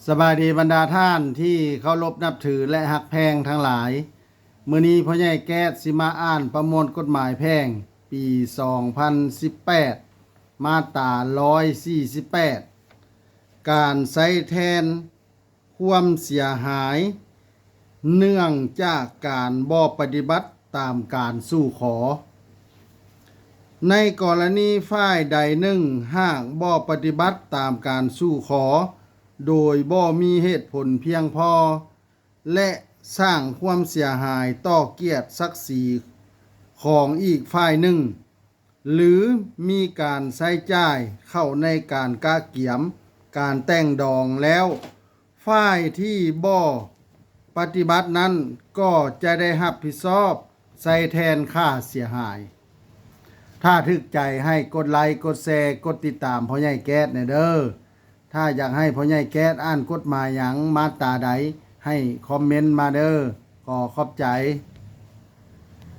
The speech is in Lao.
ສະບາຍດີບັນດາທ່ານທີ່ເຄົາລົບນັບຖື ແລະ ຮັກແພງທັງຫຼາຍ. ມື້ນີ້ພໍ່ໃຫຍ່ແກ້ດຊິມາອ່ານປະມວນກົດໝາຍແພ່ງປີສອງພັນສິບແປດ ມາດຕາຮ້ອຍສີ່ສິບແປດ ການໃຊ້ແທນຄວາມເສຍຫາຍ ເນື່ອງຈາກການບໍ່ປະຕິບັດຕາມການສູ່ຂໍ. ໃນກໍລະນີຝ່າຍໃດໜຶ່ງຫາກບໍ່ປະຕິບັດຕາມການສູ່ຂໍ ໂດຍບໍ່ມີເຫດຜົນພຽງພໍ ແລະ ສ້າງຄວາມເສຍຫາຍຕໍ່ກຽດສັກສີຂອງອີກຝ່າຍໜຶ່ງ ຫຼື ມີການໃຊ້ຈ່າຍເຂົ້າໃນການກະກຽມການແຕ່ງດອງແລ້ວ ຝ່າຍທີ່ບໍ່ປະຕິບັດນັ້ນກໍຈະໄດ້ຮັບຜິດຊອບໃຊ້ແທນຄ່າເສຍຫາຍ. ຖ້າຖືກໃຈໃຫ້ກົດໄລ, ກົດແຊ, ກົດຕິດຕາມພໍ່ໃຫຍ່ແກ້ດແດ່ເດີ້. ຖ້າຢາກໃຫ້ພໍ່ໃຫຍ່ແກ້ດອ່ານກົດໝາຍຫຍັງ ມາດຕາໃດ ໃຫ້ຄອມເມັນມາເດີ້. ຂໍຂອບໃຈ.